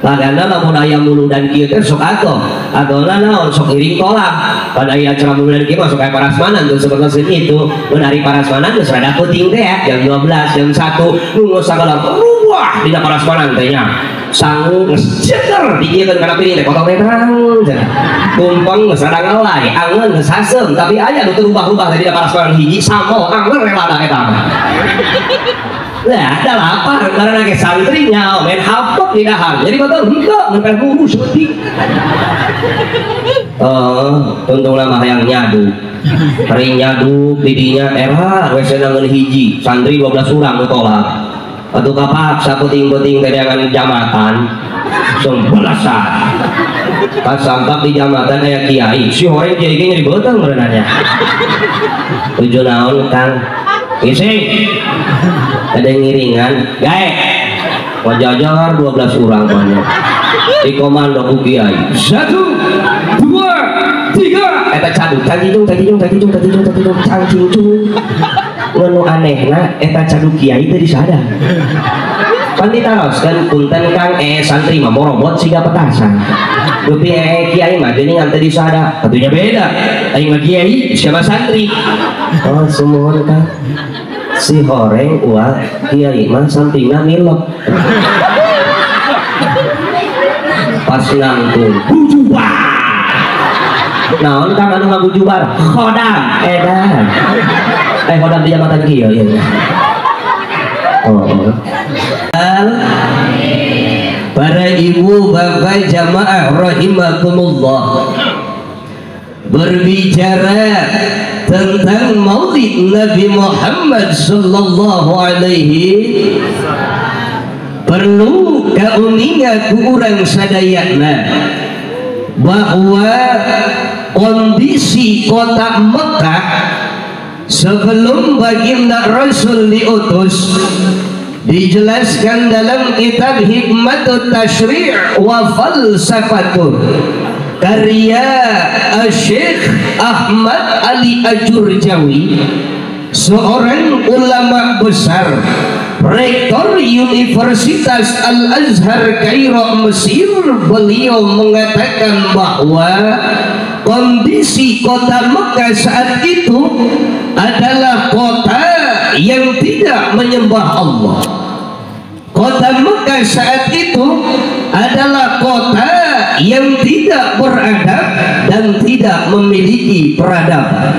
Lagana lamun aya muludan kieu teh sok atoh. Atohna naon sok iring tolak. Pada aya acara muludan kieu mah sok aya parasmanan tuh seperti itu. Mun ari parasmanan geus rada peuting teh ya, jam 12, jam 1 nunggu sagala ruwah dina parasmanan teh nya. Sangu geus jeger dijieun kana piring teh potong teh terang cenah. Tumpeng geus rada ngelay, angeun geus haseum, tapi aya nu teu rubah-rubah teh dina parasmanan hiji samo angeun relada eta mah. Lah, ada lapar karena ke santrinya main hapok di dahar. Jadi betul henteu nempel buru seutik. Oh, untunglah mah hayang nyadu. Hari nyadu didinya era WC ngeun hiji, santri 12 urang nu tolak. Atuh kapaksa peuting-peuting teh dengan jamatan. Sembelasan. Pas sampak di jamatan aya kiai, si horeng kiai ge nyeri beuteung beunanya. Tujuh naon Kang? Isi. Ada ngiringan, gae. Wajajar 12 orang banyak. Di komando ku kiai. 1 2 3. Eta caduk cangcing cangcing cangcing cangcing cangcing cangcing cung. Nu anehna eta caduk kiai teu disadar. Pan ditaroskeun punten Kang santri mah morobot siga petasan. Dupi kiai mah geuningan teu disadar. Atunya beda. Aing mah kiai siapa santri. Oh sumuhun Kang. Si horeng uang kiai mah sampingna milep. Pas nangtung bujubar. Naon Kang anu ngabujubar? Khodam edan. Khodam di jabatan kieu ieu. Oh. Para ibu bapak jamaah rahimakumullah, berbicara tentang Maulid Nabi Muhammad sallallahu alaihi, perlu kauninga ku urang sadayana bahwa kondisi kota Mekah sebelum baginda Rasul diutus dijelaskan dalam kitab Hikmatut Tasyri' wa Falsafatun karya Syekh Ahmad Ali Ajurjawi, seorang ulama besar, rektor Universitas Al-Azhar Kairo Mesir. Beliau mengatakan bahwa kondisi kota Mekah saat itu adalah kota yang tidak menyembah Allah. Kota Mekah saat itu adalah kota yang tidak beradab dan tidak memiliki peradaban.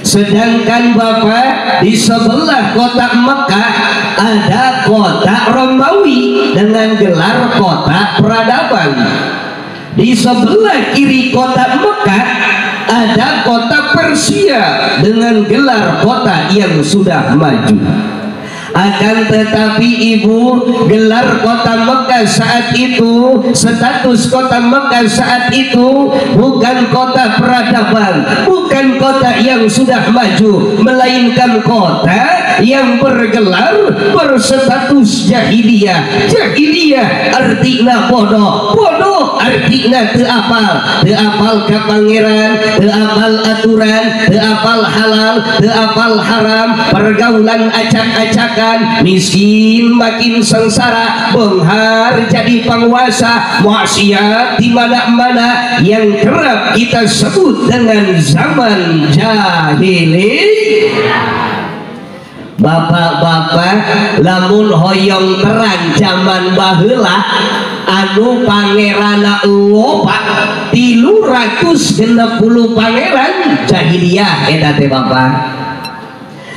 Sedangkan Bapak, di sebelah kota Mekah ada kota Romawi dengan gelar kota peradaban. Di sebelah kiri kota Mekah ada kota Persia dengan gelar kota yang sudah maju. Akan tetapi ibu, gelar kota Mekah saat itu, status kota Mekah saat itu bukan kota peradaban, bukan kota yang sudah maju, melainkan kota yang bergelar berstatus jahiliyah. Jahiliyah artinya bodoh, bodoh artinya teu apal, teu apal ka pangeran, teu apal aturan, teu apal halal, teu apal haram, pergaulan acak-acakan, miskin makin sengsara, benghar jadi penguasa, maksiat di mana-mana, yang kerap kita sebut dengan zaman jahiliyah. Bapak-bapak, lamun hoyong terang zaman baheula anu pangerana loba 360 pangeran jahiliyah eta teh bapak.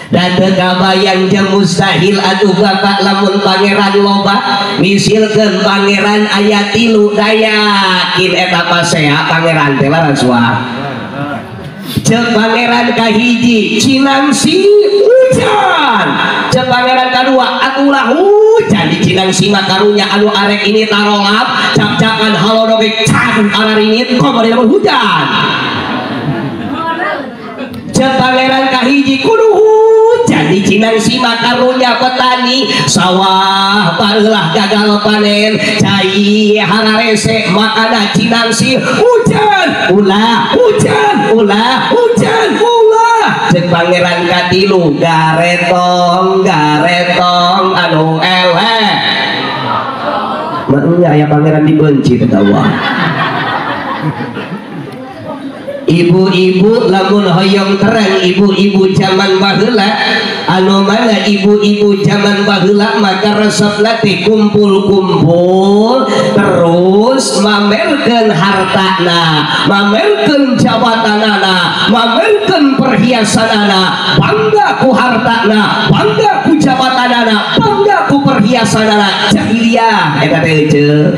Dan teu kabayang jeung mustahil atuh bapak lamun pangeran loba, misilkeun pangeran aya 3 dayakin eta pasea pangeran teh laraswa. Ceuk pangeran kahiji Cinangsi hujan, ceuk pangeran kadua atulah hujan di Cinangsi mah karunya anu arek ini tarolap cap-capan halodo ge can araringit komo di lamun hujan. Ceuk pangeran kahiji kudu hujan di Cinangsi mah karunya petani sawah barulah gagal panen cai hararese makana Cinangsi hujan ulah hujan ulah hujan ulah. Ceuk pangeran katilu garetong garetong anu eleh. Atunya aya pangeran dibenci teh Allah. Ibu-ibu lamun hoyong terang ibu-ibu zaman baheula anu mana ibu-ibu zaman baheula maka resepna teh kumpul-kumpul terus mamerkeun hartana, mamerkeun jabatanana, mamerkeun perhiasanana, bangga ku hartana, bangga ku jabatanana, bangga ku perhiasanana. Jahiliyah eta teh euceu.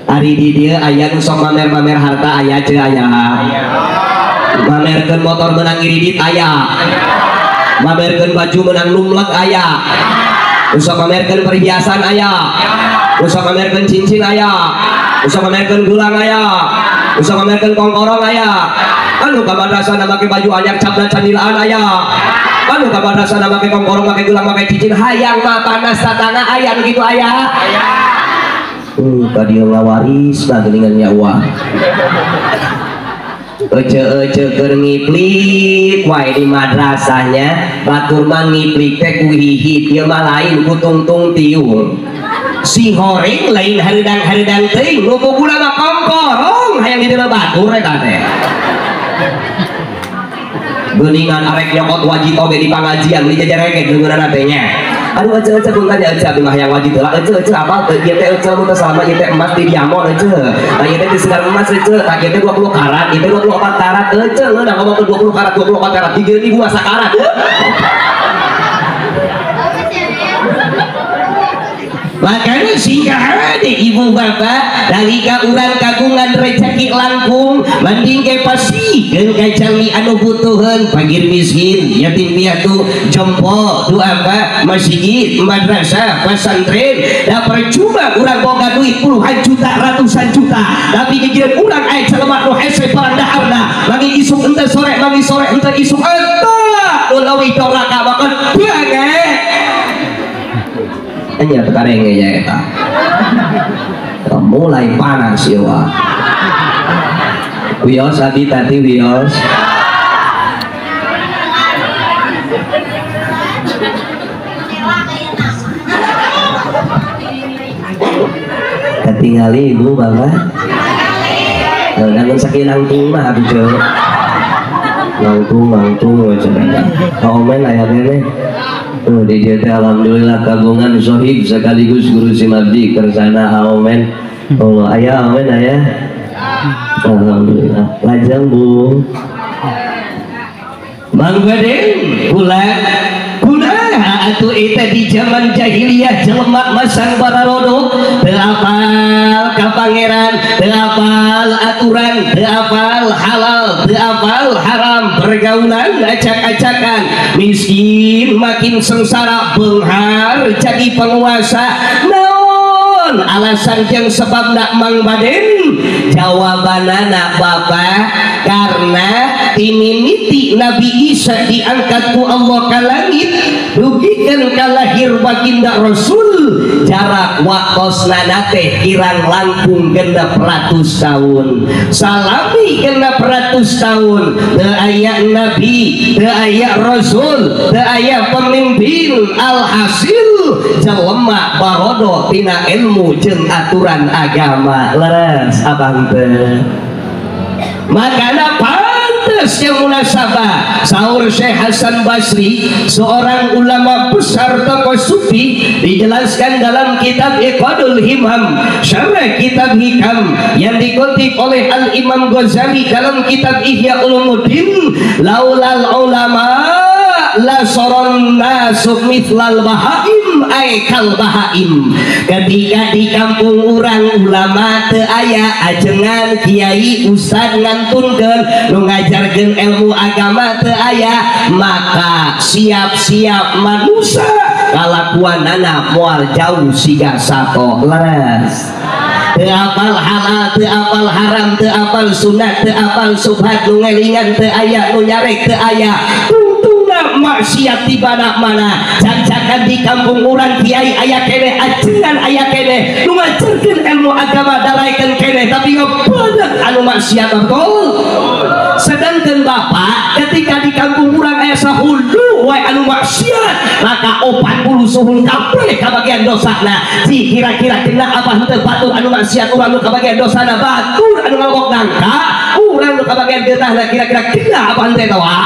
Ari di dieu aya nu sok mamer-mamer harta aya ceu aya. Mamerkeun motor menang ngiridit aya. Mamerkeun baju menang lumlek aya. Nu sok mamerkeun perhiasan aya. Nu sok mamerkeun cincin aya. Nu sok mamerkeun gelang aya. Nu sok mamerkeun kongkorong aya. Anu ka madrasah make baju anyar capna candilaan aya. Anu ka madrasah make kongkorong make gelang make cincin hayang mah panas tatangga aya nu kitu aya. Tadi ngawaris lah geningan nyawa. Ece-ece keur ngiplik wae di madrasahnya, batur mah ngiplik teh ku hihit, ieu mah lain ku tungtung tiung. Si horeng lain hareudang-hareudang teuing, nu puguna mah kongkorong hayang di dieu batur eta teh. Geuningan arek nyokot wajib oge di pangajian di jajareget leungeunana teh nya. Aduh ece-ece punten ya ece abdi mah hayang wajib heula ece-ece apa teu ieu teh ece mun teu salama ieu teh emas di diamond ece. Tah ieu teh di segar emas ece, tah ieu teh 20 karat, ieu teh 24 karat ece ngeunah ngomong ke 20 karat 24 karat digeuni gua sakarat. Makanya singkah hade ibu bapak nalika urang kagungan rezeki langkung mending ge pasikeun ka jalmi anu butuheun pagir miskin yatim piatu jompo duafa masjid madrasah pesantren. Da percuma urang boga duit puluhan juta ratusan juta tapi gigireun urang aya jelema nu hese parandaharna mangi isuk henteu sore mangi sore henteu isuk eta nu leuwih doraka makan banget. Nya tekarenge nya eta. Mulai panas ya wa. Wios abi tadi wios. Ketinggali ibu bapak. Namun saking nangtung mah abi jauh. Nangtung cenah. Komen aya keneh. Oh, di dieu teh alhamdulillah kagungan sohib sekaligus guru simabdi kersana aomen. Allah aya aomen aya. Alhamdulillah. Lajeng Bu. Mang Badeng ulah kunaha atuh eta di zaman jahiliyah jelema masang bararodo teu apal ka pangeran, teu apal aturan, teu apal halal, teu apal haram, pergaulan acak-acakan, miskin makin sengsara, beunghar jadi penguasa. Naon alasan jeung sebabna Mang Baden? Jawabanana Bapak karena timimiti Nabi Isa diangkat ku Allah ka langit dugikeun ka lahir baginda Rasul jarak waktosna teh kirang langkung 600 tahun. Salami 600 tahun teu aya nabi, teu aya rasul, teu aya pemimpin. Alhasil jelema barodo tina ilmu jeung aturan agama. Leres abang teh. Makana pantes yang munasabah sahur Syekh Hasan Basri seorang ulama besar tokoh sufi dijelaskan dalam kitab Iqadul Himam syarah kitab Hikam yang dikutip oleh Al Imam Ghazali dalam kitab Ihya Ulumuddin, laulal ulama la soron nasu mithlal bahaim ay kal bahaim. Ketika di kampung urang ulama teu aya ajengan kiai ustad ngantunkeun nu ngajarkeun ilmu agama teu aya, maka siap-siap manusia kalakuanana moal jauh siga sato. Leres teu apal halal, teu apal haram, teu apal sunat, teu apal subhat, nu ngelingan teu aya, nu nyarek teu aya. Maksiat di mana-mana, cak-cakan di kampung urang kiai aya keneh, ajengan aya keneh, nu ngajarkeun ilmu agama daraekeun keneh, tapi ngebeudeg anu maksiat betul. Sedangkan bapak ketika di kampung urang aya sahulu wae anu maksiat, maka 40 suhun kabeh kabagian dosana. Si kira-kira kena apa henteu batur anu maksiat urang nu kabagian dosana, batur anu ngalobok nangka urang nu kabagian getahna, kira-kira kena apa henteu eta wa?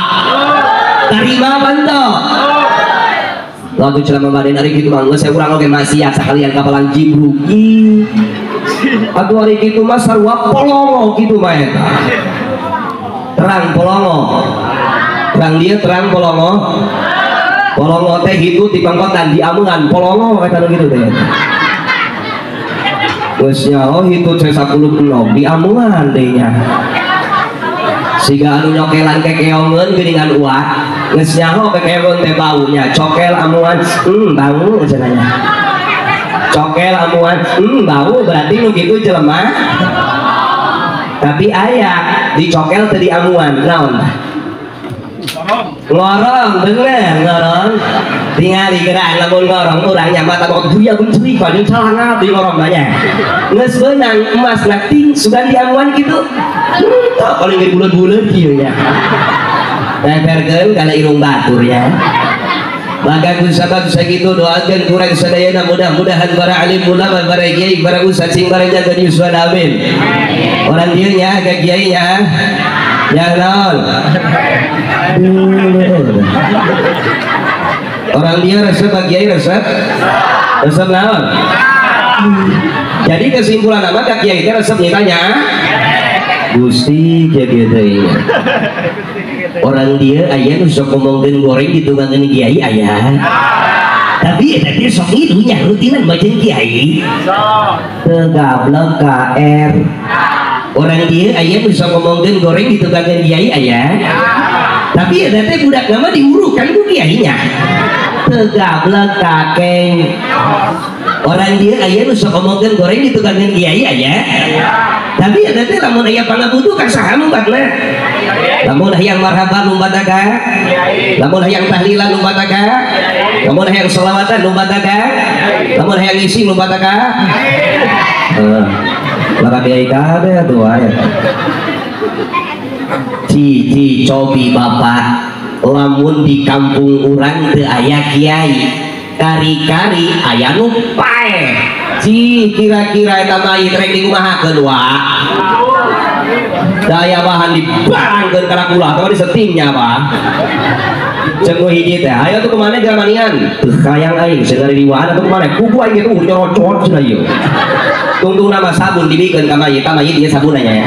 Tarima apa henteu? Lagu ceramah badan hari gitu mah geus urang oge maksiat sakalian kapalang jibruk. Atuh hari kitu mah sarua polongo kitu mah eta. Terang polongo. Terang dia terang polongo. Polongo teh hitu di pangkotan di amungan polongo eta nu kitu teh. Geus nyaho hitu teh 10 di amungan deui nya. Siga anu nyokelan kekeongeun geuningan uak. Geus nyaho kekeongeun teh baunya, cokel amungan, bau cenah nya. Cokel amungan, bau berarti nu kitu jelema. Tapi aya dicokel teu diamuan, naon? Ngorong, bener ngorong. Tingali geura lamun ngorong urang nya mata bok buya bencuri ka jeung salah di ngorong banyak. Geus beunang emas ting sugan diamuan kitu. Teu paling ge buleud-buleud kieu nya. Temperkeun kana irung batur ya. Maka ku sabab sakitu doakeun kurang sadayana mudah-mudahan para alim ulama, para kiai, para ustaz sing bareng jaga yuswan amin. Orang dieu nya ka kiai nya. Ya naon? Orang dia resep ka kiai resep? Resep naon? Jadi kesimpulan apa ka kiai teh resep nyitanya? Gusti kieu teh. Orang dia aya nu sok ngomongkeun goreng ditunggangeun kiai aya. Tapi eta teh sok ngidunya rutinan baca kiai. Teu gablek KR. Orang dia aya nu sok ngomongkeun goreng ditunggangeun kiai aya. Tapi eta teh budak mah diurukan ku kiainya. Teu gablek kakeng. Orang dia aya nu sok ngomongkeun goreng ditunggangeun kiai aya. Tapi eta teh lamun aya pangabutuh ka saha lumbatna? Lamun hayang marhaban lumbat ka? Lamun hayang tahlilan lumbat ka? Lamun hayang sholawatan lumbat ka? Lamun hayang ngising lumbat ka? Heeh. Lah kiai kabeh atuh aya. Cici cobi bapak lamun di kampung urang teu aya kiai, kari-kari aya nu paeh. Ci kira-kira eta mayit rek dikumahakeun wa? Daya bahan dibarangkeun kana kula atau disetingnya pak. Cek nu hiji teh, ayo tuh kemana jamanian? Teu hayang aing cenah diwaan atuh kemana? Kuku aing kitu nyorocot cenah ieu. Tungtung nama sabun dibikeun ka mayit, ka mayit ieu sabunna nya.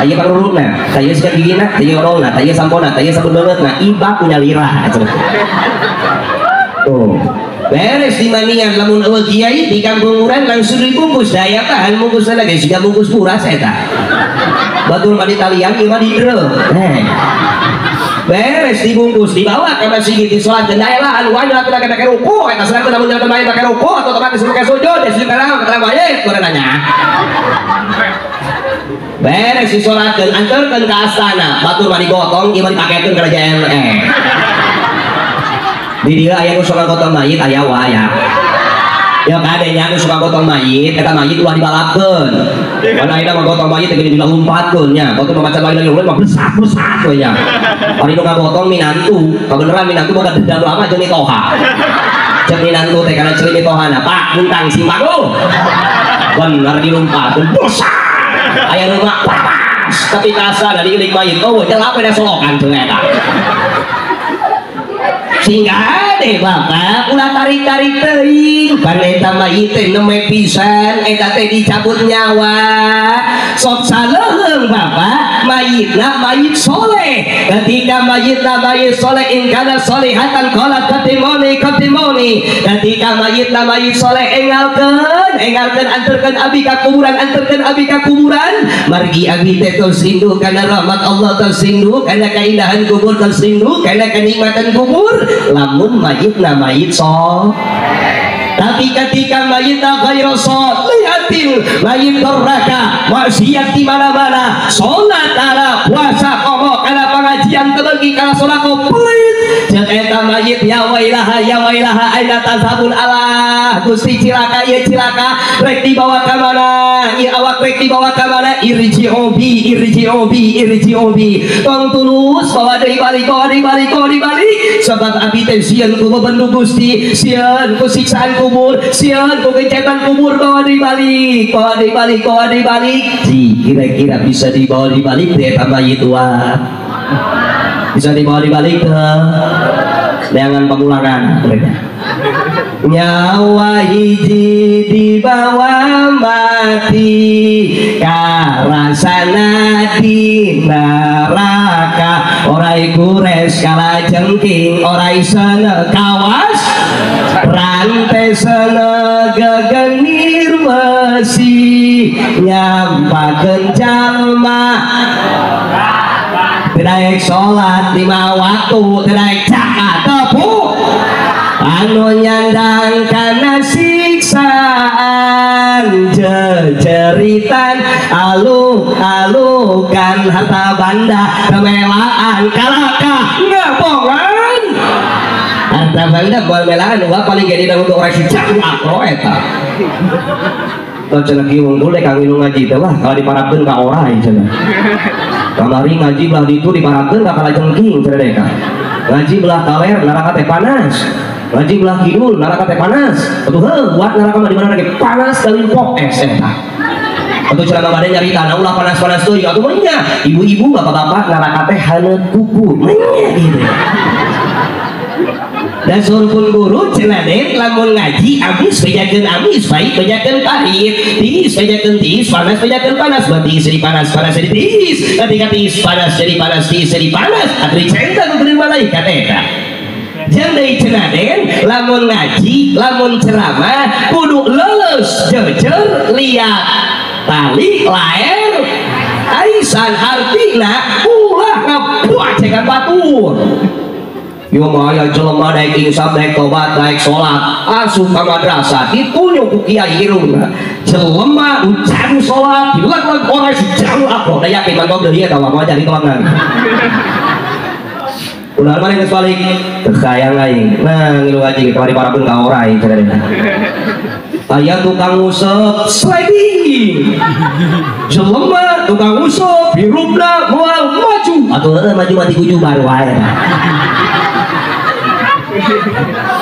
Aya pangrurukna, tah ieu sikat gigina, tah ieu odolna, tah ieu sampona, tah ieu sabun beungeutna, ibak punya lirah cenah. Tuh. Beres di manian lamun eueuh kiai di kampung urang langsung dibungkus daya tahan bungkusna ge siga bungkus buras eta. Batur mah ditalian ieu mah didreu. Beres dibungkus dibawa ke masjid di salat dan daerah anu wanya atuh make ruku eta sedangkan lamun jelema main make ruku atau otomatis make sujud sujud kana kana mayit urang nanya. Beres disolatkeun anterkeun ka astana batur mah digotong ieu mah dipakekeun ka JNE. Di dia aya nu suka gotong mayit aya wae aya. Ya kade nya nu suka gotong mayit eta mayit ulah dibalapkeun. Karena ayeuna mah gotong mayit teh geuning dilumpatkeun nya. Batur mah macan lagi mah blesak-blesak we nya. Ari nu ngagotong minantu, kabeneran minantu boga dendam lama jeung mitoha. Ceuk minantu teh kana ceuli mitohana, Pak buntang sing bagus. Bener dilumpatkeun blesak. Aya rumah papas tapi kasa dari ilik mayit oh jelap da solokan cenah eta. Sehingga deh bapak ulah tarik-tarik teuing pan eta mayit teh neme pisan eta teh dicabut nyawa sok saleuheung bapak mayitna mayit soleh ketika mayitna mayit soleh in kana solehatan qala katimoni katimoni ketika mayitna mayit soleh engalkeun engalkeun anterkeun abi ka kuburan anterkeun abi ka kuburan margi abi teh tos rindu kana rahmat Allah tos rindu kana kaindahan kubur tos rindu kana kenikmatan kubur lamun mayitna mayit soleh. Tapi ketika mayitna ghairu sholihatin, mayit neraka, maksiat di mana-mana, salat ala, puasa komo, kana pengajian teu kana sedekah pelit. Jeung eta mayit ya wailaha ya wailaha aina tazhabul Allah, Gusti cilaka ieu cilaka rek dibawa ka mana? ieu awak rek dibawa ka mana? Irji'u bi irji'u bi irji'u bi. Tong tulus bawa deui balik, bawa deui balik, bawa deui balik. Sabab abi teh sieun ku bebendu Gusti, sieun ku siksaan kubur, sieun ku gencetan kubur, bawa deui balik, bawa deui balik, bawa deui balik. Ji kira-kira bisa dibawa di balik teh eta mayit wa. Bisa dibawa di balik teh. Jangan pengulangan mereka. Nyawa hiji dibawa mati karasana di neraka, orai kures kala jengking, orai sene kawas rantai sene gegenir besi nyampakeun jalma tidak sholat 5 waktu, tidak zakat tepu anu nyandang kana siksaan jejeritan aluk-alukan harta banda kemelaan kalakah ngebongan harta banda buat melaan wah paling jadi nang untuk orang sijak akro eta tau cenah kieu wong dule kang minum ngaji teh lah kalau diparabkeun ka orai cenah kamari ngaji belah ditu diparabkeun ka kalajengking cenah deka ngaji belah kaler neraka teh panas, ngaji belah kidul neraka teh panas, atuh heuh buat neraka mah di mana lagi panas kalimpok es eta atuh cenah bade nyarita na ulah panas-panas teuing atuh mah nya ibu-ibu bapak-bapak neraka teh haneut kuku nya gitu. Dan surpun guru cenah den lamun ngaji amis bejakeun amis, pahit bejakeun pahit, tiis bejakeun tiis, panas bejakeun panas, berarti jadi panas, panas jadi tiis, ketika tiis panas jadi panas, tiis jadi panas, atuh dicenta ku geuning malaikat eta. Jeung deui cenah den lamun ngaji, lamun ceramah kudu leuleus jejer liat tali laer aisan artina ulah ngabuacekan batur. Yo mah aya jelema daek insaf daek tobat daek salat asup ka madrasah ditunjuk ku kiai irungna jelema ucap salat dilag-lag orang sejauh apa da yakin mantap deui eta mah jadi tolangan ulah mana geus balik teu kayang aing nah ngilu ngaji kamari parabun ka orai cenah aya tukang usep sliding jelema tukang usep hirupna moal maju atuh heueuh maju mati kujubar wae.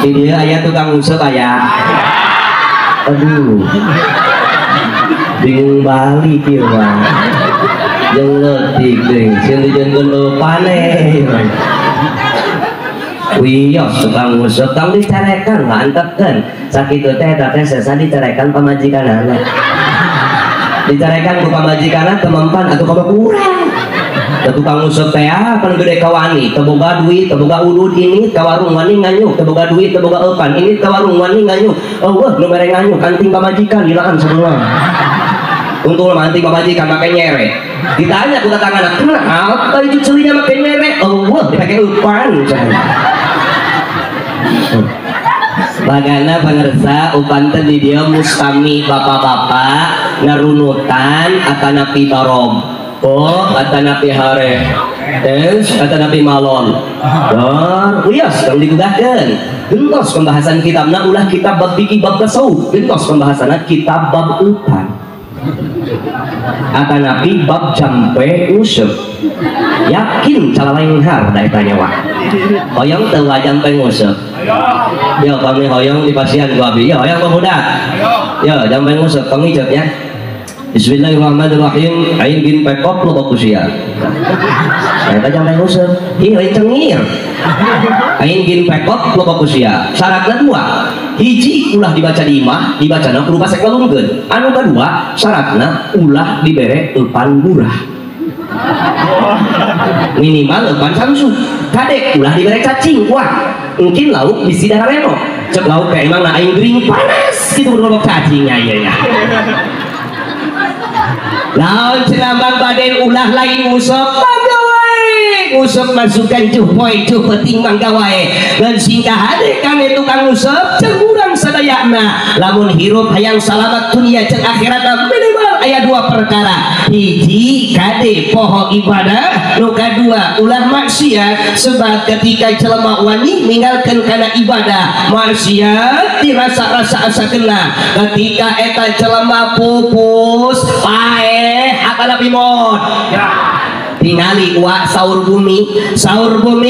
Di dia aya tukang usep aya. Aduh. Bingung balik ieu mah. Jeung leutik deui, sieun dijeunkeun eupane. Wios tukang usep tong dicarekan, mantepkeun. Sakitu teh eta teh sesa dicarekan pamajikanana. Dicarekan ku pamajikanna teu mempan atuh kumaha kurang. Tukang usep teh pan gede kawani, teu boga duit, teu boga udud ini ka warung wani nganyuk, teu boga duit, teu boga eupan, ini ka warung wani nganyuk. Eueuh nu mere nganyuk anting pamajikan dilaan sabulan. Untung mah anting pamajikan make nyere. Ditanya ku tetangga, "Kenapa itu celinya make nyere?" Eueuh dipake eupan cenah. Bagana pangersa upan teh di dieu mustami bapak-bapak ngarunutan atanapi barom. Oh, atanapi hare tes, atanapi malon. Dor, uyos tong digugahkeun. Gentos pembahasan kitabna ulah kitab bab fikih bab tasawuf, gentos pembahasanna kitab bab eupan. Atanapi bab jampe nguseup. Yakin calalenghar da eta nyawa. Hoyong teu wa jampe nguseup. Yo kami hoyong dipasihan ku abi. Yo hoyong pemuda. Yo jampe nguseup tong ngijep ya. Bismillahirrahmanirrahim. Aing bin pekop lo usia. Eta jampe nguseup. Ih lain cengir. Aing bin pekop lo usia. Syaratna dua. Hiji ulah dibaca di imah, dibacana kudu pasek lalungkeun. Anu kadua syaratna ulah dibere eupan murah. Minimal eupan samsu. Kadek ulah dibere cacing kuat. Mungkin lauk bisi dararemo. Cek lauk kayak emang aing gering panas gitu kudu cacing nya ieu nya. Lawan cenah Bang Baden ulah lain nguseup pagawe. Ngusep masukan cuh poe cuh penting mangga wae dan singkah hade kane tukang ngusep jeung urang sadayana lamun hirup hayang salamat dunia jeung akhirat minimal aya dua perkara hiji kade poho ibadah nu kadua ulah maksiat sebab ketika jelema wani ninggalkeun kana ibadah maksiat dirasa-rasa asa kena ketika eta jelema pupus paeh atanapi maot tingali wa saur bumi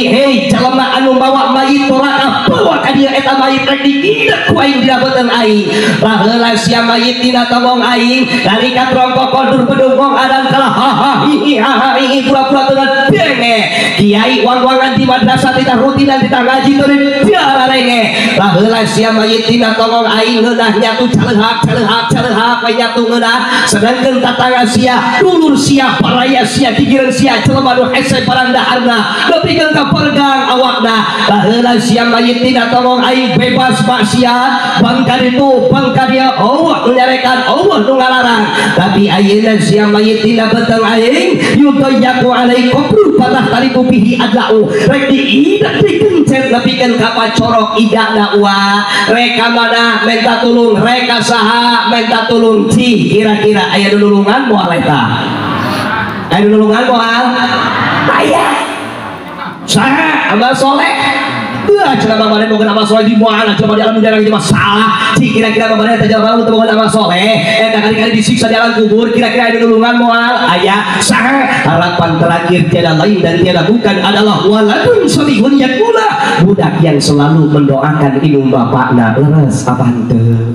hei jelema anu mawa mayit toraka bawa ka dieu eta mayit rek diideuk ku aing dina beuteung aing baheula sia mayit dina tongong aing dari ka trongkok kondur bedungkong adam kalah ha ha hi ha ha hi pura-pura teu denge kiai wang-wangan di madrasah titah rutinan titah ngaji teu diararenge baheula sia mayit dina tongong aing ngeunah nyatu calehak calehak calehak we nyatu ngeunah sedangkeun tatangga sia dulur sia paraya sia gigireun sia jelema nu hese barang daharna nepikeun ka pergang awakna baheula sia mayit dina tongong aing bebas maksiat bangka ditu bangka dia Allah nu nyarekan Allah nu ngalarang tapi ayeuna sia mayit dina beuteung aing yudayaku alai qabru patah tariku bihi adlau rek diidak dikencet nepikeun ka pacorok idana wa rek ka mana menta tulung rek ka saha menta tulung cih kira-kira aya nu nulungan moal eta aya nulungan moal aya saha amal soleh Wah, jelema mana boga amal soleh di mana jelema di alam dunia lagi masalah cih kira-kira mana eta jelema nu boga amal soleh eta kali-kali disiksa di alam kubur kira-kira aya nulungan moal aya saha harapan terakhir tiada lain dan tiada bukan adalah waladun solihun yakula budak yang selalu mendoakan indung bapakna leres apa henteu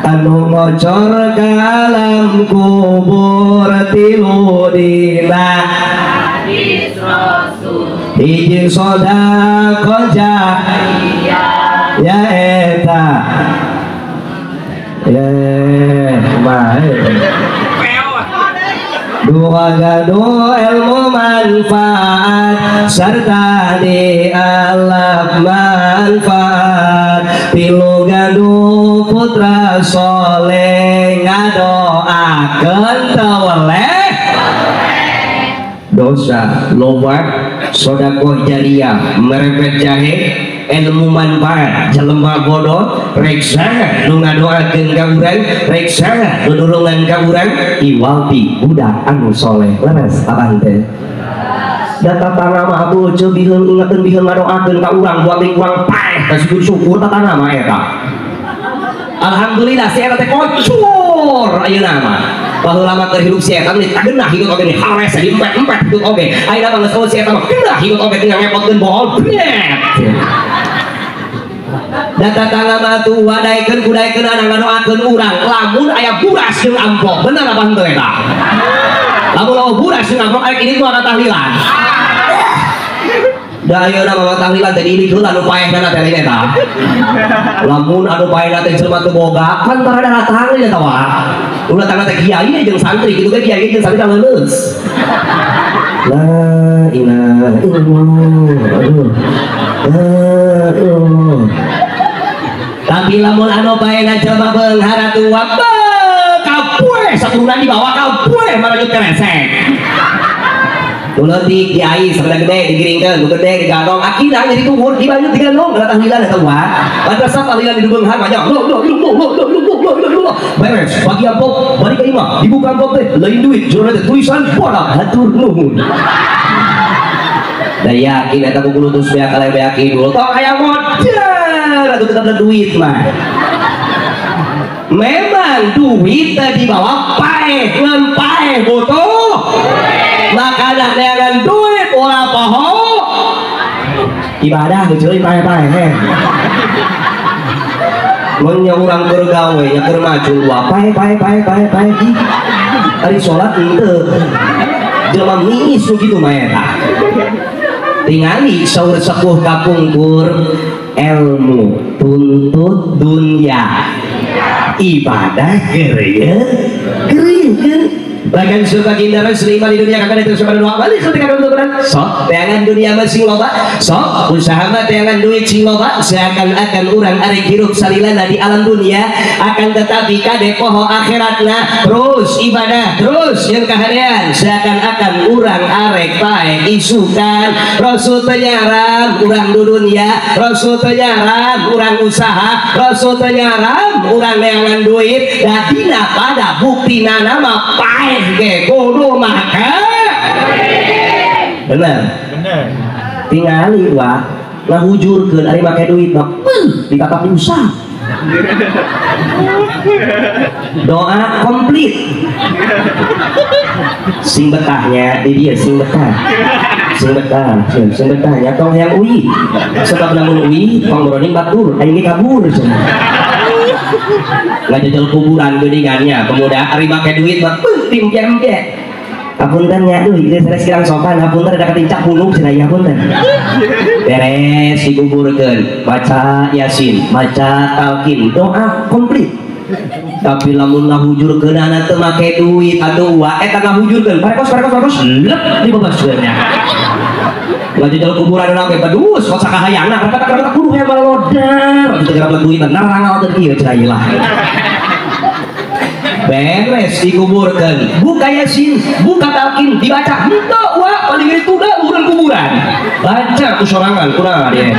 anu ngocor ka alam kubur tilu dina hadis rasul hiji sedekah ya eta ya bae dua gaduh ilmu manfaat serta dialap manfaat tilu gaduh putra soleh ngadoakeun teu weleh dosa loba sodakoh jariah merepet jahe ilmu manfaat jelema bodoh rek saha nu ngadoakeun ka urang rek saha nu nulungan ka urang iwalti budak anu soleh leres apa henteu da tatangga mah atuh ceu biheun ingeteun biheun ngadoakeun ka urang buat urang paeh teh syukur tatangga mah eta alhamdulillah si eta teh kocur ayeuna mah baheula mah keur hirup si eta mah geunah hidup oge hares di empet-empet hidup oge ayeuna mah geus si eta mah geunah hidup oge tinggal ngepotkeun bohol bret da tatangga mah atuh wadaikeun kudaikeun anak ngadoakeun urang lamun aya buras jeung amplop bener apa henteu eta lamun eueuh buras jeung amplop aya ini mah tahlilan da ayeuna mah tahlilan teh diilik heula nu paehna teh lain eta lamun anu paehna teh jelema teu boga kan tara datang eta wa ulah tangga teh kiai jeung santri kitu ge kiai jeung santri leuleus la ilaha illallah aduh aduh tapi lamun anu paehna jelema beunghar atuh kapoe saturunan dibawa kapoe marajut keresek Ulah di kiai sampai gede digiringkeun, nu gede digandong, akina jadi kubur, dibanyu digandong, kana tahlilan eta mah. Madrasah tahlilan di beunghar banyak. Lo lo lo lo lo lo lo lo. Beres, bagi amplop, balik ka imah, dibuka amplop teh, lain duit, jero teh tulisan bodak hatur nuhun. Da yakin eta kukulutus beak kaleng beak kidul, tong aya modar atuh tetep duit mah. Memang duit teh dibawa paeh, ngan paeh butuh. Maka neangan duit ulah poho ibadah kecuali paeh-paeh mun nya urang keur gawe nya keur maju wah paeh paeh paeh paeh paeh ari salat henteu jelema miis nu kitu mah eta tingali saur sepuh kapungkur ilmu tuntut dunya ibadah geureuyeun geureuyeun. Bahkan surga kindaran selima di dunia kakak itu sebenarnya doa balik ketika kamu tukeran sok teangan dunia masing loba sok usaha mah teangan duit sing loba seakan-akan urang arek hirup salilana di alam dunia akan tetapi kade poho akhiratna terus ibadah terus yang kahadean seakan-akan urang arek pae isukan Rasul teu nyaram urang di dunia Rasul teu nyaram urang usaha Rasul teu nyaram urang neangan duit da dina pada buktina nama pae ge kudu maka bener bener tingali wah ngahujurkeun ari make duit mah ditatap usah doa komplit sing betahnya di dia sing betah sing betahnya tong yang uwi sebab lamun uwi tong boroning batur aing kabur ngajajal kuburan geuningannya pemuda ari make duit mah tim empek hapunten nya duh ieu sanes kirang sopan hapunten ada katincak huluk cenah ieu hapunten beres dikuburkeun baca yasin baca talqin doa komplit tapi lamun ngahujurkeunana teu make duit atuh wa eta ngahujurkeun parekos lep dibebaskeun nya ngajajal kuburan urang ge pedus kok sakahayangna kata-kata kudu hayang balodar teu gara duit nerang teu ieu cenah ieu lah beres dikuburkan buka yasin buka talqin dibaca henteu wa paling itu dah urang kuburan baca ku sorangan kurang dia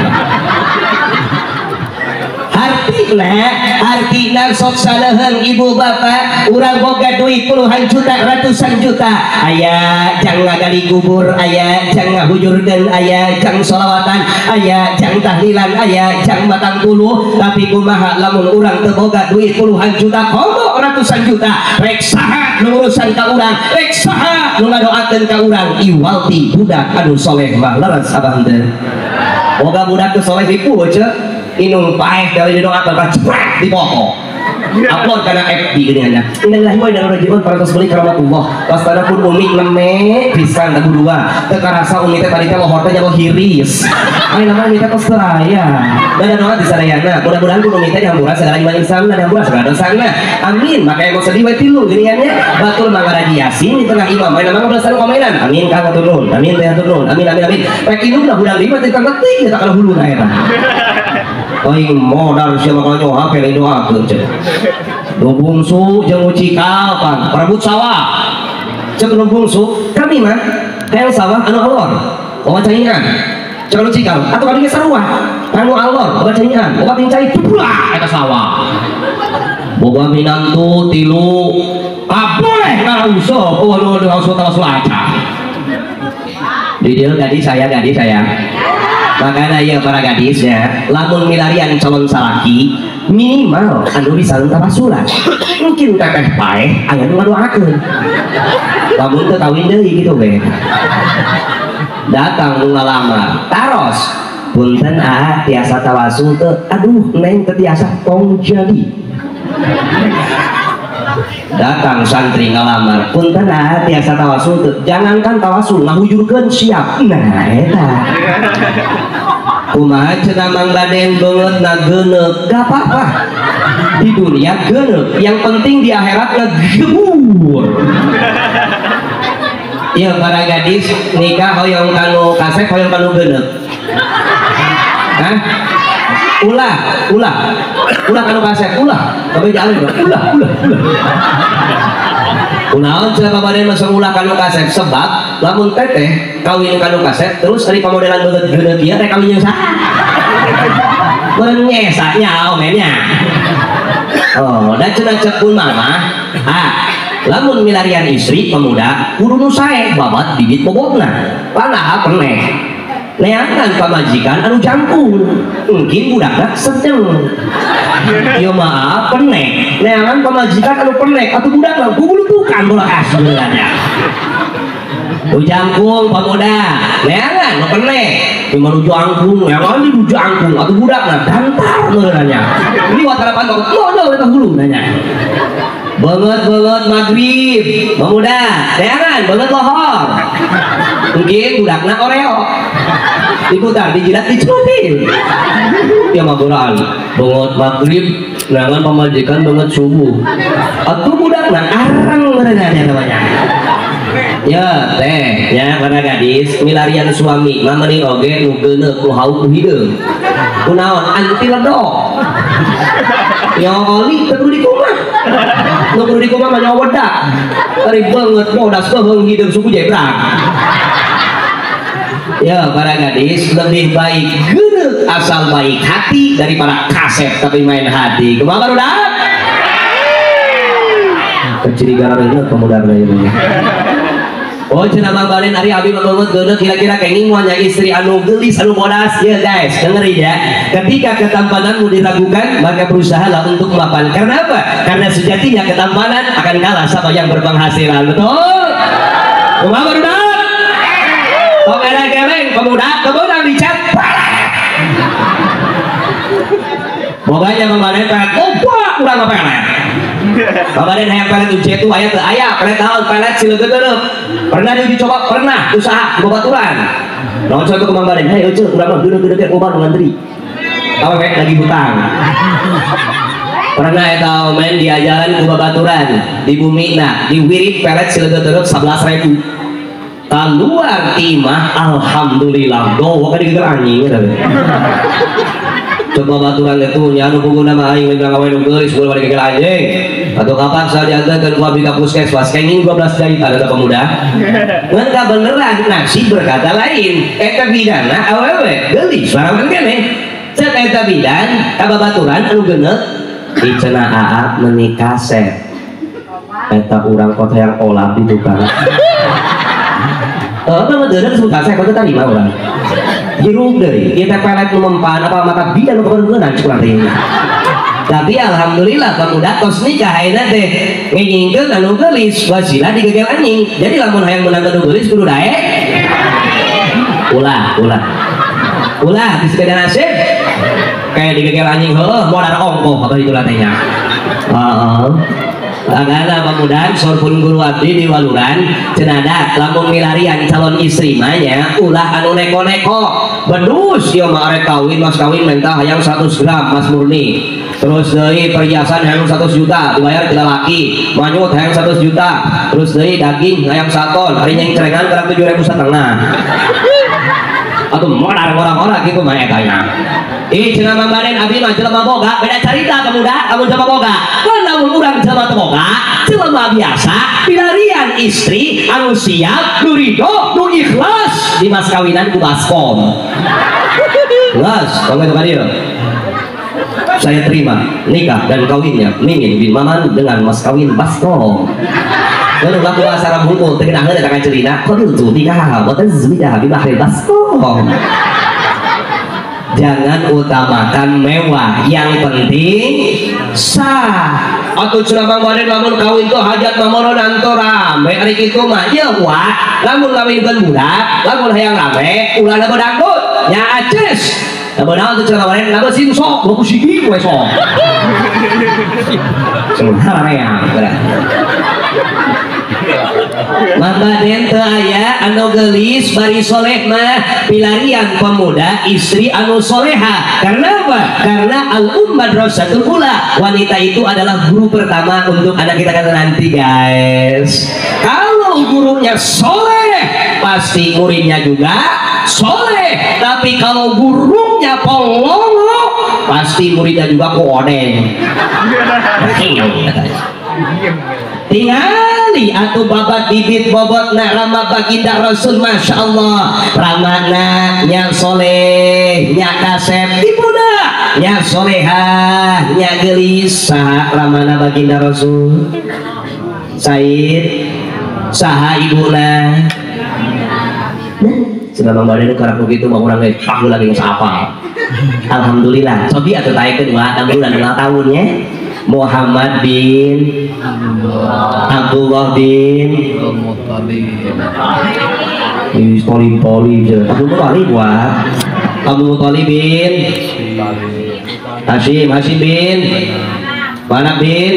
artina sok saleuheung ibu bapak urang boga duit puluhan juta ratusan juta aya jang ngagali kubur aya jang ngahujurkeun aya jang sholawatan aya jang tahlilan aya jang batang puluh tapi kumaha lamun urang teu boga duit puluhan juta komo ratusan juta rek saha nu urusan ka urang rek saha nu ngadoakeun ka urang iwalti budak anu soleh mah leres abah teh boga budak teu soleh ripuh ce inung paeh dari doa bakal cepet dipotong upload karena FB geuningannya innalillahi wa inna ilaihi raji'un parantos beli karamatullah wastana pun umi neme pisan tabu dua teu karasa umi teh tadi teh lohor teh jauh hiris ai nama umi teh tos seraya dan doa di sadayana mudah-mudahan pun umi teh dihampura segala iman insana dihampura segala dosana amin maka mau sedih we tilu geuningannya batul mangaraji yasin di tengah imam ai nama belasan komenan amin kang hatur nuhun amin teh hatur nuhun amin amin amin rek indung dah hudang deui mah teh teh eta kana huluna eta aing modal sia mah nyoha HP lain doakeun cenah. Nu bungsu jeung nu cikal pan perebut sawah. Ceuk nu bungsu kami mah hayang sawah anu alor, loba caingan. Ceuk nu cikal atuh kami ge sarua. Anu alor loba caingan, loba ting cai tublah eta sawah. Boga minantu tilu kabeh ngarusuh eueuh nu langsung tawasul aca. Di dieu gadis saya. Makanya ya para gadisnya lamun milarian calon salaki minimal anu bisa tawasulan mungkin teteh paeh aya nu ngadoakeun lamun teu kawin deui kitu we datang nu ngalamar taros punten ah tiasa tawasul teu aduh neng teu tiasa tong jadi datang santri ngalamar punten ah tiasa tawasul teu jangankan tawasul ngahujurkeun siap nah eta kumaha cenah Mang Baden beungeut na geuneuk gak apa-apa di dunia geuneuk yang penting di akhirat ngegebur ieu para gadis nikah hoyong kanu kasep hoyong kanu geuneuk hah ulah ulah ulah kanu kasep ulah tapi jalan ulah ulah ulah kunaon cenah pabaden masuk ulah kanu kasep sebab lamun teteh kawin kanu kasep terus ari pamodelan beungeut geuneuk ieu teh kawin jeung saha meureun nyesa nya omennya oh dan cenah ceuk pun mama ah lamun milarian istri pemuda kudu nu sae babat bibit bobotna panaha peneh neangan pamajikan anu jangkung mungkin budakna sedeng ieu mah penek neangan pamajikan anu penek atuh budakna gugulutukan bola aseurannya nu jangkung pamuda neangan nu penek ieu mah nu jangkung neangan nu jangkung atuh budakna dantar meureunnya liwat harapan tong eta hulu nanya banget-banget maghrib pemuda neangan banget lohor mungkin budakna Oreo diputar dijilat dicelupin ya mah Quran banget maghrib neangan pamajikan banget subuh atuh budakna arang meureunnya namanya Ya teh ya para gadis milarian suami mah mending oge nu geuneuk nu hauk nu hideung. Kunaon anti ledok. Ya oli teu kudu dikumaha. Nu kudu dikumaha mah nyawa wedak. Ari beungeut bodas beuheung hideung suku jebrak. Ya para gadis lebih baik geuneuk asal baik hati daripada kasep tapi main hati. Kumaha barudak? Keciri gara-gara pemuda ini. Oh cenah Mang Balen ari abi mah beungeut geuneuk kira-kira kenging moal nya istri anu geulis anu bodas. Ya guys, dengerin ya. Ketika ketampananmu diragukan, maka berusahalah untuk mapan. Karena apa? Karena sejatinya ketampanan akan kalah sama yang berpenghasilan. Betul? Kumaha barudak? Tong era geleng pemuda kemenang dicat. Boganya Mang Balen pelet lupa urang mah pelet. Mang Balen hayang pelet uji itu aya teu aya pelet naon pelet silegeut leup. Pernah diuji coba? Pernah usaha babaturan. Naon coba ke Mang Balen, "Hei euceu urang mah geuneuk-geuneuk ge loba nu ngantri." Awewe lagi hutang. Pernah eta omen diajaran ku babaturan di bumina diwirid pelet silegeut leup 11.000. Keluar timah alhamdulillah doa kan digeger anjing eta. Coba baturan itu nya anu puguna mah aing bilang awe nu geulis gua balik geger anjing. Atau kapan saya diantarkeun ku abdi ka puskesmas kenging 12 jahitan eta pemuda. Ngan kabeneran nasi berkata lain. Eta bidana awewe geulis larangan keneh. Cek eta bidan ka babaturan anu geuneuk dicenah aa meuni kasep. Eta urang kota yang olap di tukang. Mah deureuh disebut kasep kota tadi mah urang. Hirup deui, ieu teh pelet nu mempan apa mata bidan nu kabeneran cek urang teh. Tapi alhamdulillah pemuda tos nikah ayeuna teh ngengingkeun anu geulis wasilah digegel anjing. Jadi lamun hayang meunang anu geulis kudu daek. Ulah, ulah. Ulah geus beda nasib. Kayak digegel anjing heuh modar ongkoh apa itu latehnya. Heeh. Agana pemuda sorpun guru abdi di waluran cenada lamun milarian calon istri mah nya ulah anu neko-neko bedus ieu mah arek kawin mas kawin menta hayang 100 gram mas murni terus deui perhiasan hayang 100 juta dibayar ti lalaki manyut hayang 100 juta terus deui daging hayang 1 ton ari nyeng cerengan kurang 7.500 atuh modar orang-orang kitu mah eta nya. Ih cenah Mang Balen abi mah jelema boga beda carita pemuda lamun jelema boga. Kan lamun urang jelema teu boga jelema biasa pilarian istri anu siap nu ridho nu ikhlas di mas kawinan ku baskom. Geus tong ka dieu. Saya terima nikah dan kawinnya Mimin bin Maman dengan mas kawin baskom. Lalu laku bahasa Arab hukum teu genaheun eta kacelina qabiltu nikah wa tazwijaha bi mahril baskom. Jangan utamakan mewah, yang penting sah. Atuh cenah Mang Balen lamun kawin tuh hajat mamoronan teu rame ari kitu mah ieu wah lamun ngawinkeun budak lamun hayang rame ulah leubeut dangdut nya aces. Leubeut naon tuh cenah Mang Balen leubeut sing sok 20 sigi we sok. Cenah ramean. Mang Baden teu aya anu geulis bari soleh mah pilarian pemuda istri anu soleha. Karena apa? Karena al-um madrasatul ula, wanita itu adalah guru pertama untuk anak kita kan nanti guys. Kalau gurunya soleh pasti muridnya juga soleh. Tapi kalau gurunya polongo pasti muridnya juga kodeng. Tingali atau babat bibit bobot nak rama baginda Rasul Masya Allah ramana nya soleh nya kasep ibuna nya solehah nya gelisah ramana baginda Rasul Said saha ibuna. Sudah Mang Balen karena begitu mau orang kayak aku lagi nggak apa. Alhamdulillah cobi atau taikeun wa 6 bulan 5 tahunnya Muhammad bin Abdullah bin Muttalib. Tolib Abdul Muttalib wah. Abdul Muttalib bin Hashim, Hashim bin Manaf bin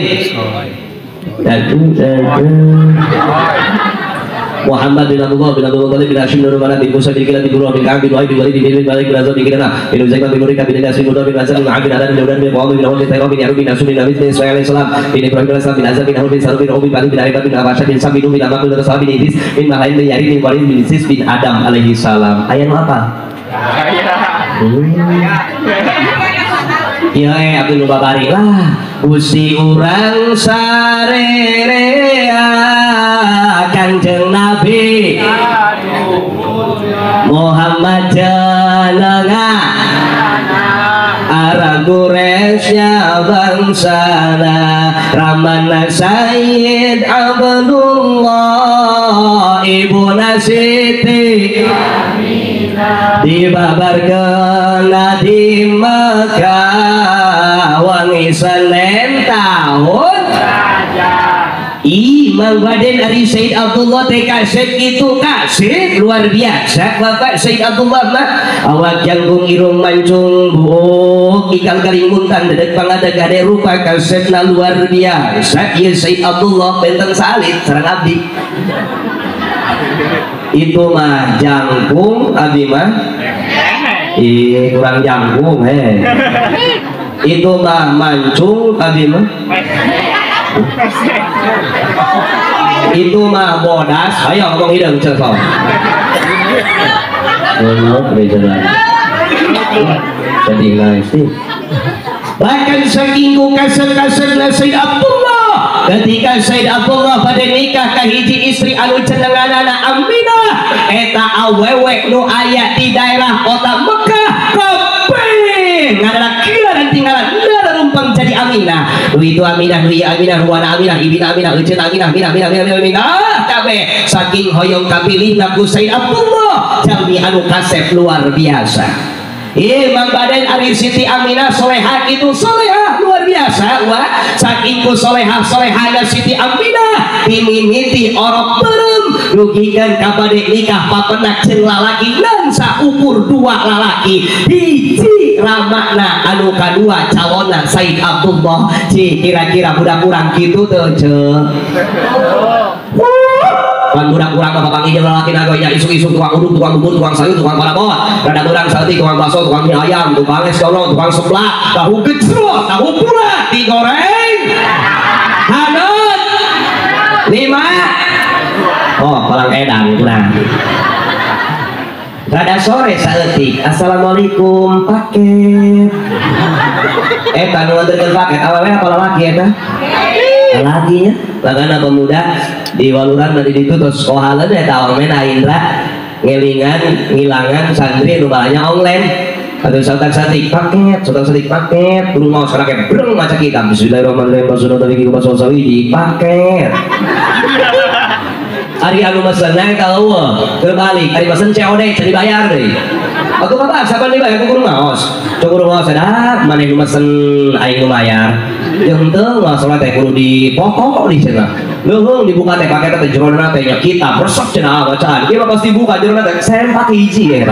Muhammad bin Abdullah bin Abdul Muthalib bin Hashim bin Rumana bin Musa bin Kilab bin Qurrah bin Ka'ab bin Lu'ay bin Walid bin Bin Malik bin Azad bin Kinana bin Uzaimah bin Murika bin Ilyas bin Mudar bin Azam bin Abid bin Adan bin Udan bin Mu'awiyah bin Awad bin Tayrah bin Yarub bin Asum bin Nabi bin Ismail alaihi salam bin Ibrahim alaihi salam bin Azam bin Hur bin Sarub bin Ubi bin bin Arifat bin Abasha bin Sam bin Nuh bin Amak bin Rasul bin Idris bin Mahain bin Yarid bin Qarin bin Sis bin Adam alaihi salam. Aya nu apa? Ya abdi nu babari lah. Gusti urang sarerea Kanjeng Nabi Muhammad jenengan Arab Quraisy bangsana Ramana Sayyid Abdullah Ibuna Siti dibabarkeun di Mekah wangi Senin tahun. Ih, Mang Baden ari Sayyid Abdullah teh kasep itu kasep luar biasa Bapak Sayyid Abdullah mah awak jangkung irung mancung buuk ikal garing muntang dedek pangada gade rupa kasepna luar biasa. Ieu Sayyid Abdullah benten salit sareng abdi. Itu mah jangkung abdi mah. Ih, kurang jangkung he. Itu mah mancung abdi mah. Itu mah bodas, ayo ngomong hidung cesol. Jadi nice. Bahkan saking ku kasep-kasepna Sayyid Abdullah, ketika Sayyid Abdullah pada nikah ka hiji istri anu cenenganana Aminah, eta awewe nu aya di daerah kota Mekah kabeh ngadarakilan dan tinggalan rumpang jadi Aminah. Itu Aminah, Wi Aminah, Ruwana Aminah, Ibina Aminah, Ucen Aminah, Minah, Minah, Minah, Minah, Minah, kabeh saking hoyong kapilihna ku Sayyid Abdullah jalmi anu kasep luar biasa. Ih, Mang Baden ari Siti Aminah solehah itu solehah luar biasa. Wah, saking ku solehah solehahna Siti Aminah dimimiti orok beureum dugikeun ka bade nikah papenak jeung lalaki ngan saukur dua lalaki hiji ramana anu kadua calonna Sayyid Abdullah. Ci kira-kira budak urang kitu teu ceuk? Pan budak urang mah papanggih jeung lalaki na goya isuk-isuk tukang uduk, tukang bubur, tukang sayur, tukang parabot, rada urang saleutik, tukang bakso, tukang mie ayam, tukang es dolong, tukang seblak, tahu gejrot, tahu bulat digoreng hanut lima. Oh, palang edan kurang. Rada sore saeutik, assalamualaikum paket. Eta nu nganterkeun paket awewe apa lalaki eta? Lalakinya. Lagana pemuda di waluran dari ditu terus kohaleun eta awamena Indra ngelingan ngilangan santri nu balanya online. Aduh sautak-satik paket, sautak-satik paket, kudu mau sekarang kayak breng maca kitab. Bismillahirrahmanirrahim. Rasulullah tadi ku sawiji paket. Ari anu mesen eta eueuh, terbalik. Ari mesen COD can dibayar deui. Aku bapak saban dibayar ku kudu maos. Cuk kudu maos dah maneh nu mesen aing nu bayar. Jeung teu masalah teh kudu dipokok di cenah. Leuheung dibuka teh paket teh jerona teh nya kitab resep cenah bacaan. Ieu mah pasti dibuka jerona teh sempak hiji ya.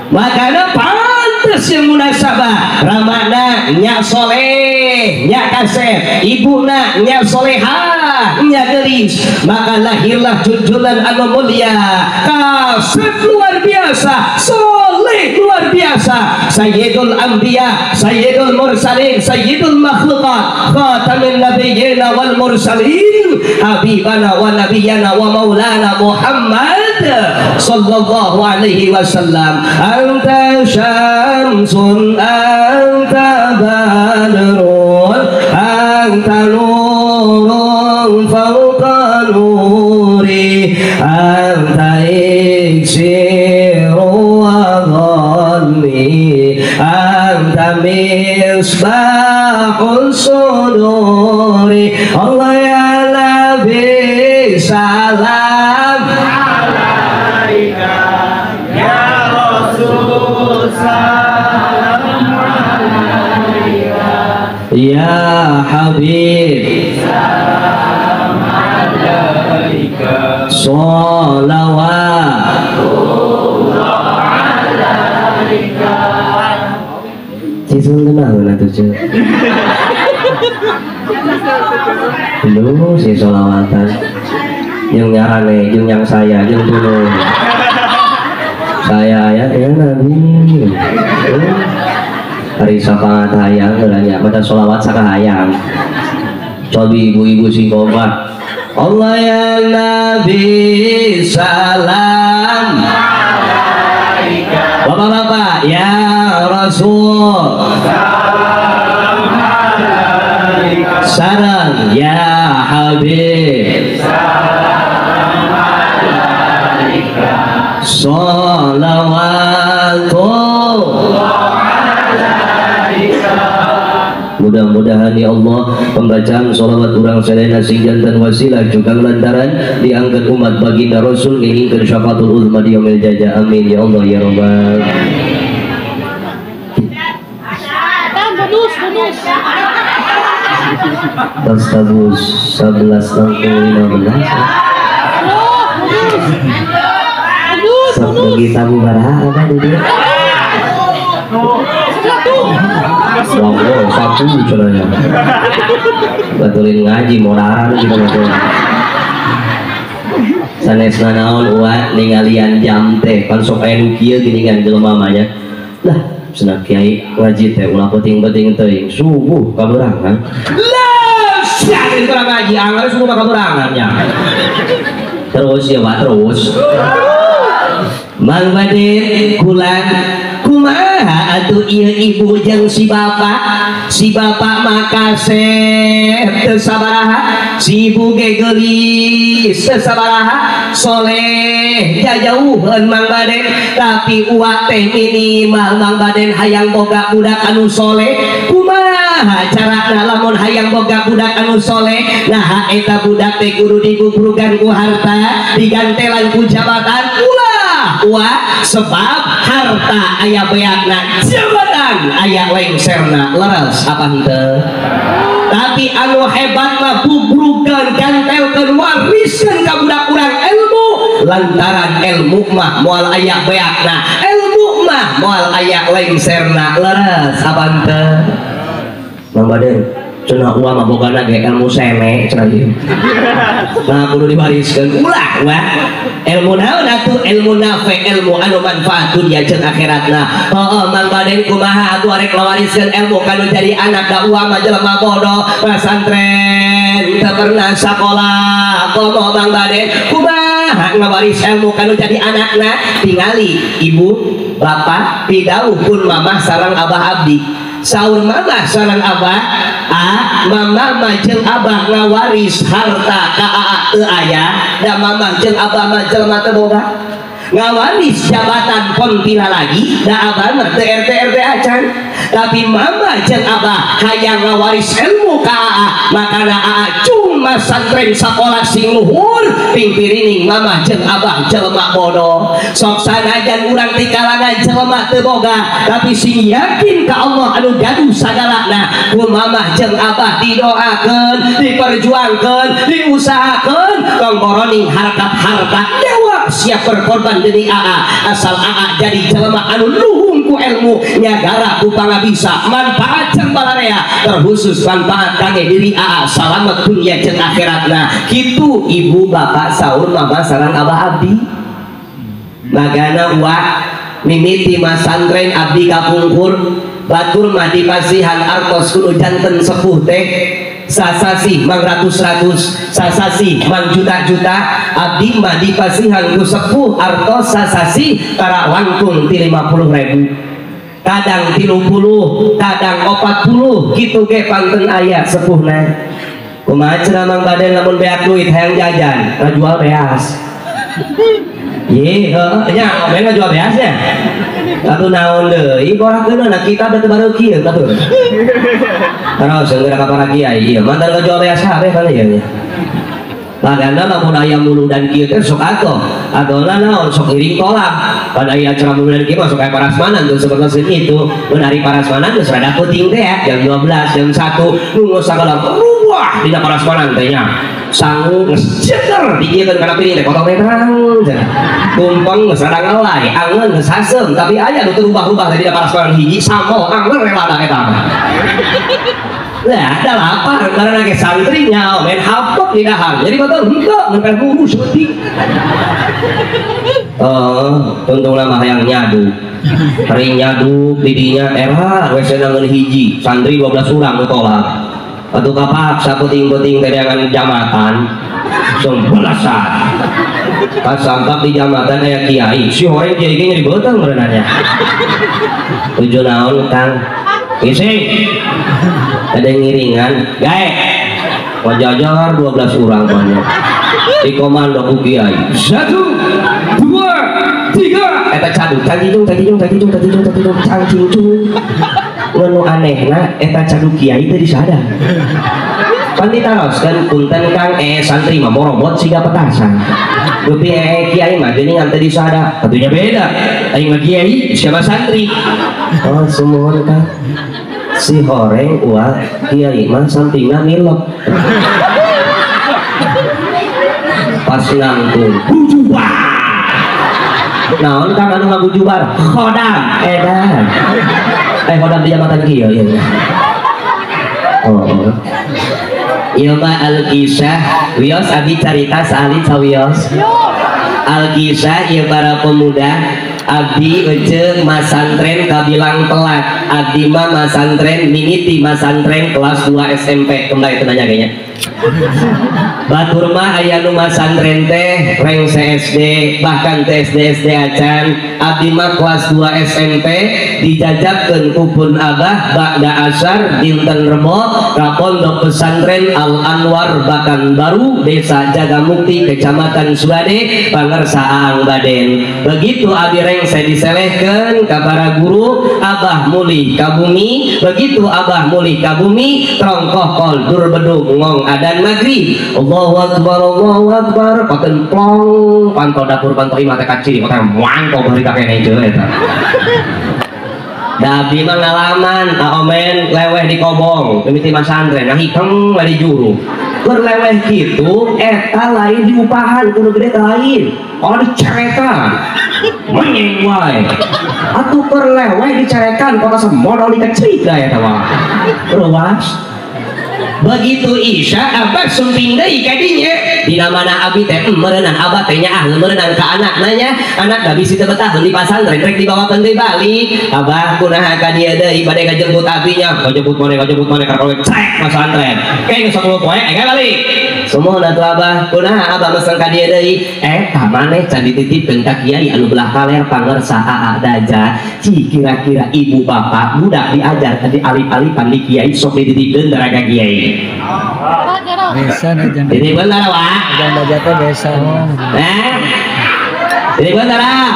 Makana pantes yang munasabah ramana nya soleh nya kasep ibuna nya solehah nya gelis, maka lahirlah jujulan anu mulia kasep luar biasa, soleh luar biasa, sayyidul anbiya, sayyidul mursalin, sayyidul makhluqat, khatamin nabiyyin wal mursalin, habibana wa nabiyana wa maulana Muhammad sallallahu alaihi wasallam. Anta syamsun, anta badrun, anta nurun fawqa nuri, anta iksiru wa dhanni, anta misbahul suduri. Allah ya Nabi salam alaika ya Rasul salam alaika ya Habib salam alaika sholawatullah alaika. Cisun kunaon atuh ceuk? Belum sih sholawatan. Jeung nyarane, jeung yang saya, jeung tulung. Saya ya ya Nabi. Hari sapangat hayang geulanya, pada sholawat sakahayang. Cobi ibu-ibu sing kompak. Allah ya Nabi salam. Bapak-bapak ya Rasul salam alaika. Salam ya Habib salam alaika. Sholawatullah alaika. Mudah-mudahan ya Allah pembacaan sholawat urang sadayana sing janten wasilah juga lantaran diangkat umat baginda Rasul ngingkeun syafaatul uzma di yaumil jaza. Amin ya Allah ya rabbal. Bonus. Tas tabus 11:15. Sok bagi tamu baraha apa di dia? Wow, satu caranya. Batulin ngaji modaran kita betul. Sanesna naon uwa ningalian jam teh pan sok aya nu kieu geuningan jelema mah nya. Lah, cenah kiai ngaji teh ulah penting-penting teuing subuh kaberangan. Lah, sia kurang ngaji anggar subuh mah kaberangan nya. Terus ya Pak, terus. Mang Badir kulan kumaha atuh ieu ibu jeung si bapak maka kasep teu sabaraha, si ibu ge geulis teu sabaraha, soleh jajauheun Mang Baden, tapi uwa teh minimal Mang Baden hayang boga budak anu soleh. Kumaha carana lamun hayang boga budak anu soleh? Nah eta budak teh kudu digubrugan ku harta, digantelan ku jabatan. Ulah uwa, sebab harta aya beakna, jabatan aya lengserna. Leres apa henteu? Tapi anu hebat mah bubrugan gantelkeun wariskeun ka budak urang ilmu, lantaran ilmu mah moal aya beakna, ilmu mah moal aya lengserna. Leres apa henteu? Mang Baden cenah uwa mah bogana ge ilmu sene cenah ieu. Nah kudu diwariskeun ulah uwa. Ilmu naon atuh? Ilmu nafe, ilmu anu manfaat dunia jeung akhiratna. Heuh Mang Baden kumaha atuh arek ngawariskeun ilmu kanu jadi anak da uwa mah jelema bodoh, pasantren teu pernah sakola. Komo Mang Baden kumaha ngawaris ilmu kanu jadi anakna? Tingali ibu bapak pidauh pun mamah sareng abah abdi. Saur mamah sareng abah, mamah mah jeung abah ngawaris harta ka aa teu aya, da mamah jeung abah mah jelema teu boga. Ngawaris jabatan pon pila lagi, da abah mah teu RT RT acan. Tapi mamah jeung abah hayang ngawaris ilmu ka aa, makana aa cuma santren sakola sing luhur, pingpirining mamah jeung abah jelema bodoh. Sok sanajan urang ti kalangan jelema teu boga, tapi sing yakin ka Allah anu gaduh sagalana, ku mamah jeung abah didoakeun, diperjuangkeun, diusahakeun, tong boroning harta-harta dewa siap berkorban demi aa, asal aa jadi jelema anu luhung ku ilmu, nyagara ku pangabisa, manfaat jeung balarea, terkhusus manfaat kangge diri aa, salamet dunia jeung akhiratna. Kitu ibu bapak saur mama sareng abah abdi. Magana uwa mimiti masantren abdi kapungkur, batur mah dipasihan artos kudu janten sepuh teh sasasi mang ratus-ratus, sasasi mang juta-juta. Abdi mah dipasihan ku sepuh artos sasasi tara langkung ti 50.000, kadang 30, kadang 40, kitu ge panten aya sepuhna. Kumaha cenah Mang Baden lamun beak duit hayang jajan, ngajual beas. Ye, heuh nya omen ngajual beas nya. Atuh naon deui borakeun anak kita teu bareuki kieu atuh. Terus geura ka para kiai ieu mantan ngajual beas kabeh kan ieu nya. Lagana lamun aya muludan kieu teh sok atuh. Atona naon sok iring tolak. Pada aya acara muludan kieu mah sok aya parasmanan tuh seperti itu. Mun ari parasmanan geus rada peuting teh ya, jam 12, jam 1 nunggu sagala ruwah dina parasmanan teh nya. Sangu geus jeger dijieun kana piring teh potong teh terang. Tumpeng geus rada ngelay, angeun geus haseum, tapi aya nu teu rubah-rubah teh dina parasmanan hiji samo angeun relana eta mah. Lah, ada lapar karena ke santrinya main hapok di dahar. Jadi betul henteu ngan buru seutik. Untunglah mah hayang nyadu. Hari nyadu didinya era WC ngan hiji, santri 12 urang nu tolak. Atuh kapaksa peuting-peuting teh dengan jamatan. Sembelasan. Pas sampak di jamatan aya kiai, si horeng kiai ge nyeri beuteung meureunanya. Tujuh naon Kang? Isi. Ada yang ngiringan, gae. Wajajar 12 orang banyak. Di komando ku kiai. 1 2 3. Eta caduk, cangcing cangcing cangcing cangcing cangcing cangcing cung. Nu anehna eta caduk kiai teh disadar. Pan ditaroskeun punten Kang santri mah morobot siga petasan. Gupi kiai mah geuningan teu disada. Atunya beda. Aing mah kiai siapa santri. Oh sumuhun Kang. Si horeng uang kiai mah sampingna milok. Pas nangtung bujubar. Naon Kang anu ngabujubar? Khodam edan. Khodam di jabatan kieu ieu. Oh. Ieu mah Alkisah, wios abi carita saalit sawios. Alkisah ieu para pemuda, abdi ece masantren kabilang telat. Abdi mah masantren mimiti masantren kelas 2 SMP. Kembali itu nanya kayaknya. Batur mah aya nu masantren teh rengse SD bahkan teh SD SD acan. Abdi mah kelas 2 SMP dijajabkeun ku pun abah ba'da asar dinten Rebo ka Pondok Pesantren Al Anwar Bakan Baru Desa Jagamukti Kecamatan Surade Pangersa Aang Baden. Begitu abdi rengse diselehkeun ka para guru, abah mulih ka bumi. Begitu abah mulih ka bumi trongkoh kol dur bedug ngong adan maghrib. Allahu akbar Allahu akbar paten plong panto dapur panto imah teh kaciri teh mangko bari ka kene ieu eta. Da abdi mah ngalaman aomen leweh di kobong mimiti masantren ngahikeng we di juru. Keur leweh kitu eta lain diupahan kudu gede teh lain. Oh dicarekan. Menyeng wae. Atuh keur leweh dicarekan kota semodal dikecrik eta mah. Ruas. Begitu Isya abah sumping deui ka dinya. Dina mana abi teh meureunang abah teh nyaah meureunang ka anak nanya, anak da bisi teu betah di pasantren rek dibawakeun deui balik. Abah kunaha ka dieu deui bade ngajemput abinya, ngajemput maneh karek cek pasantren. Ke geus 10 poe engke balik. Sumuhun atuh abah, kunaha abah mesen ka dieu deui? Eta maneh can dititipkeun ka kiai anu belah kaler pangersa aa daja. Ci kira-kira ibu bapak budak diajar di alip-alipan di kiai sok dititipkeun dara ka kiai. Besan aja. Ini benar wah. Jangan baca besan. Ini benar ah.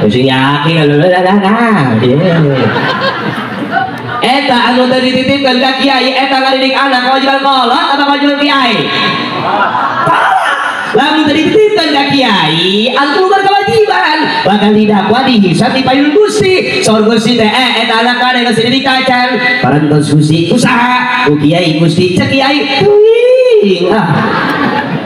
Sing yakin anu nah. Eta anu teu dititipkeun ka kiai eta ngadidik anak kewajiban kolot atau kewajiban kiai? Lamun teu dititipkeun ka kiai, anu berkewajiban bakal didakwa dihisab di payun Gusti. Saur Gusti teh eta anak kana geus dididik acan. Parantos Gusti usaha ku kiai Gusti cek kiai teuing ah.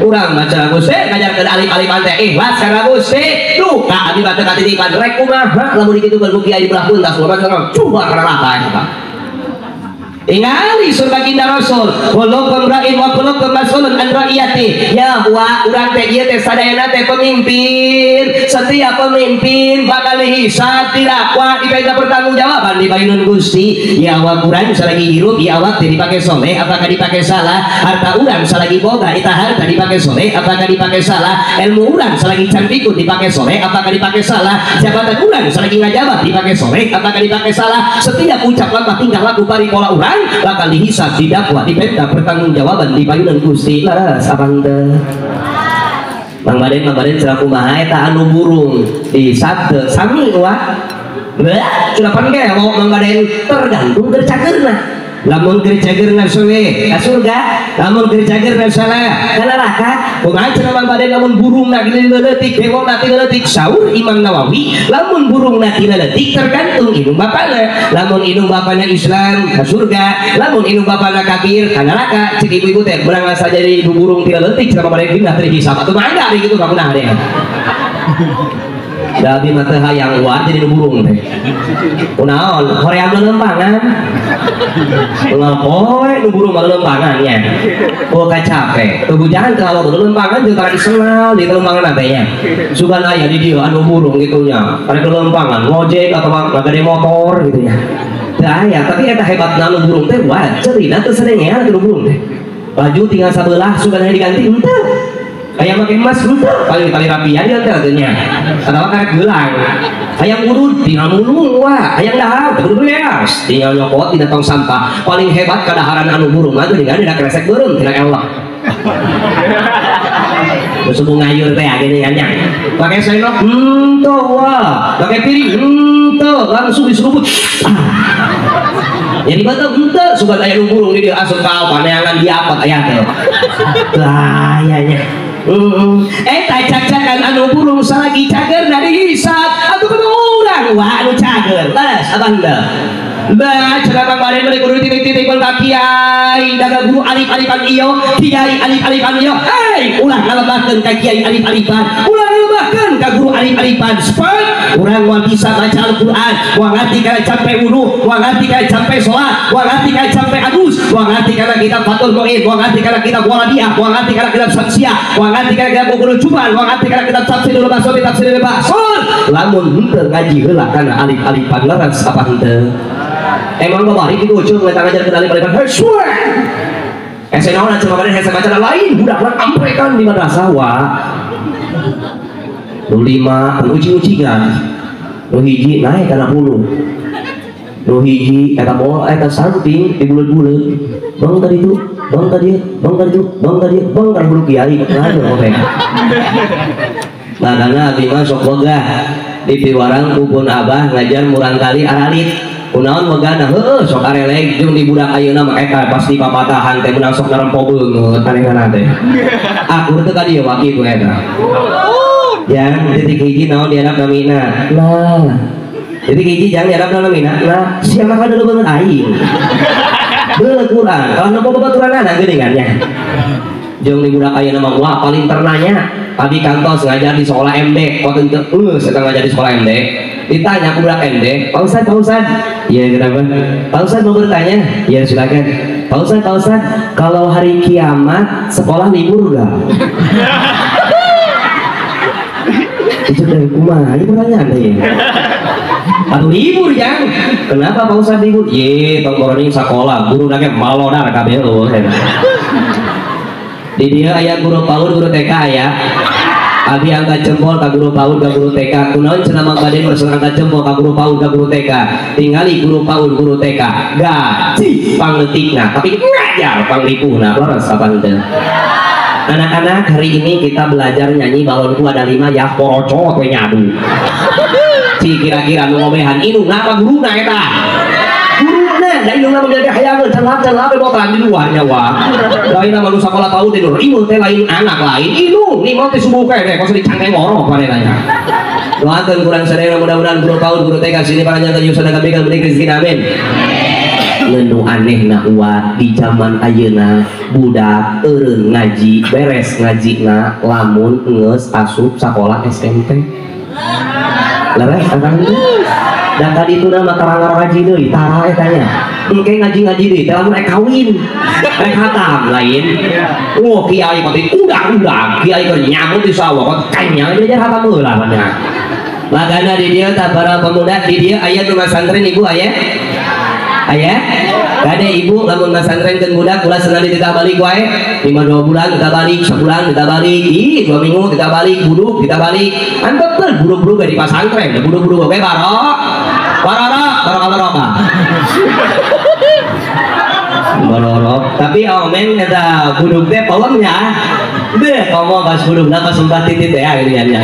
Urang maca Gusti ngajarkeun alif-alifan teh ikhlas kana Gusti. Duka abdi mah teu katitipan rek kumaha lamun dikitukeun ku kiai di belah puntas urang mah coba kana rata eta. Ingali sur baginda Rasul, kullukum ra'in wa kullukum mas'ulun an ra'iyati. Ya wa urang teh ieu teh sadayana teh pemimpin. Setiap pemimpin bakal dihisab, didakwa, diminta pertanggungjawaban di payunun Gusti. Ya wa urang salagi hirup, ya awak teh dipake soleh apakah dipake salah? Harta urang salagi boga eta harta dipake soleh apakah dipake salah? Ilmu urang salagi cantikun dipake soleh apakah dipake salah? Jabatan urang salagi ngajabat dipake soleh apakah dipake salah? Setiap ucap lampah tingkah laku pari pola urang bakal dihisab, didakwa, dipenta pertanggungjawaban di payunan Gusti. Laras abang teh. Mang Baden, Mang Baden cenah kumaha eta anu burung dihisab teu sami wa. Beuh, cenah pan ge mau Mang Baden tergantung keur cageurna. Lamun keur cageurna soleh ka surga, lamun keur cageurna salah ka neraka. Kumaha cenah Mang Baden lamun burungna leutik, bewokna ti leutik, saur Imam Nawawi, lamun burungna ti leutik tergantung indung bapana. Lamun indung bapana Islam ka surga, lamun indung bapana kafir ka neraka. Cek ibu-ibu teh beurang asa jadi ibu burung ti leutik cenah Mang Baden pindah teu dihisab. Atuh mangga deui kitu mah kunaha deh. Da abi mah teu hayang uar jadi nu burung teh. Kunaon? Hoream lelempangan. Ulah poe nu burung mah lelempangan nya. Boga capek. Teu bujahan teu awak lelempangan jeung tara disenal di lelempangan teh nya. Sugan aya di dieu anu burung kitu nya. Karek lelempangan ngojek atawa ngagade motor gitu nya. Teu aya, tapi eta hebatna nu burung teh wah cerina teu sadengean atuh nu burung teh. Baju tinggal sabelah sugan aya diganti henteu. Aya make emas henteu, paling tali rapian dia teh atuh nya. Atawa karek geulang. Hayang urut tinggal mulung wah, hayang dahar teu kudu beas, tinggal nyokot dina tong sampah. Paling hebat kadaharan anu burung mah teh tinggal dina kresek beureum tina elok. Terus ngayur teh geuningan nya. Pake sendok henteu wah, pake piring henteu, langsung diseruput. Jadi betul henteu sugan aya nu burung di dieu asup ka paneangan diapot aya teh. Lah aya nya. Eta cak-cakan anu burung salagi cager dari hisap atuh kudu urang wah anu cager. Leres apa henteu? Bah, cenah bade bade guru titik-titik ka kiai, daga guru alif-alifan ieu, kiai alif-alifan ieu. Hei, ulah ngalebahkeun ka kiai alif-alifan, ulah ngalebahkeun ka guru alif-alifan. Sepet, urang moal bisa baca Al-Qur'an, moal ngarti kana campe wudu, moal ngarti kana campe salat, moal ngarti kana campe adus, moal ngarti kana kitab Fathul Mu'in, moal ngarti kana kitab Waladiyah, moal ngarti kana kitab Syamsiah, moal ngarti kana kitab Uqudul Juban, moal ngarti kana kitab Tafsirul Basomi, Tafsirul Basor. Lamun henteu ngaji heula kana alif-alifan leres apa henteu? Emang babari gitu ucul ngeta ngajar ke alif-alifan. Hei, suwe. Hese naon cenah bade hese baca lain budak urang amprekan di madrasah wa. Nu 5 kan uji-ujian. Nu hiji naik kana 10. Nu hiji eta moal eta samping dibuleud-buleud. Bang tadi itu, bang tadi, bang tadi, bang tadi, bang kana hulu kiai ngajar oke. Makana abdi mah sok wegah di piwarang kupun abah ngajar murang kali aralit. Kunaon wegana heueuh sok arelek jeung di budak ayeuna mah eta pasti papatahan teh meunang sok narempo beungeut anehna teh. Akur teu ka dieu wa kitu eta. Jang titik hiji naon diadap namina. Nah. Titik hiji jang diadap namina. Nah, sia mah kada beungeut aing. Beungeut urang, kalau nempo babaturanana geuningan nya. Jeung di budak ayeuna mah wah paling ternanya. Abi kantos ngajar di sekolah MD, waktu itu sedang ngajar di sekolah MD. Ditanya aku budak MD, Pak Ustad, Pak Ustad. Iya, kenapa? Pak Ustad mau bertanya? Iya, silakan. Pak Ustad, Pak Ustad, kalau hari kiamat sekolah libur enggak? Itu dari kumaha? Ini pertanyaan deh. Atau libur jang? Kenapa Pak Ustad libur? Ye, tongkoroning sekolah, guru nake malodar kabeh eueuh. Di dia aya guru PAUD, guru TK ya. Abi angkat jempol ka guru PAUD, ka guru TK. Kunaon cenah mah bade mersen angkat jempol ka guru PAUD, ka guru TK. Tingali guru PAUD, guru TK. Gaji pangleutikna, tapi ngajar panglipuhna. Leres apa henteu? Anak-anak, hari ini kita belajar nyanyi balonku ada 5 ya, porocot we nyadu. Ci kira-kira nu ngomehan indungna apa guruna eta? Guruna, da indungna mah jadi hayangeun celap-celap we botaran di luarnya wah. Lain mah nu sakola PAUD teh indung teh lain anak lain. Indung ni mah teh subuh keneh kos dicangkeng ngorok manehna nya. Doakeun kurang sadaya mudah-mudahan guru PAUD, guru TK sini panjang tadi sadaya kabeh beri rezeki amin. Ngenu anehna uwa di zaman ayeuna budak eureun ngaji beres ngajina lamun geus asup sakola SMP. Leres akang teh. Dan tadi itu nama tarang ngaji deui tara eta nya. Engke ngaji-ngaji deui teh lamun rek kawin, rek hatam lain. Wah kiai mah udang-udang, kiai keur nyamut di sawah kok kanyang belajar hatam heula mana. Makana di dieu tah para pemuda di dieu aya nu masantren ibu aya? Aya? Kade ibu lamun masantrenkeun budak ulah senang dititah balik wae. 5-2 bulan dititah balik, sebulan dititah balik, ih 2 minggu dititah balik, buduk dititah balik. Antep teh buduk-buduk ge di pasantren, buduk-buduk oge barok. Barorok, barok-barok. Barorok. Tapi omen eta buduk teh polemnya. Deh, komo pas budukna pas sumpah titit teh geuningan nya.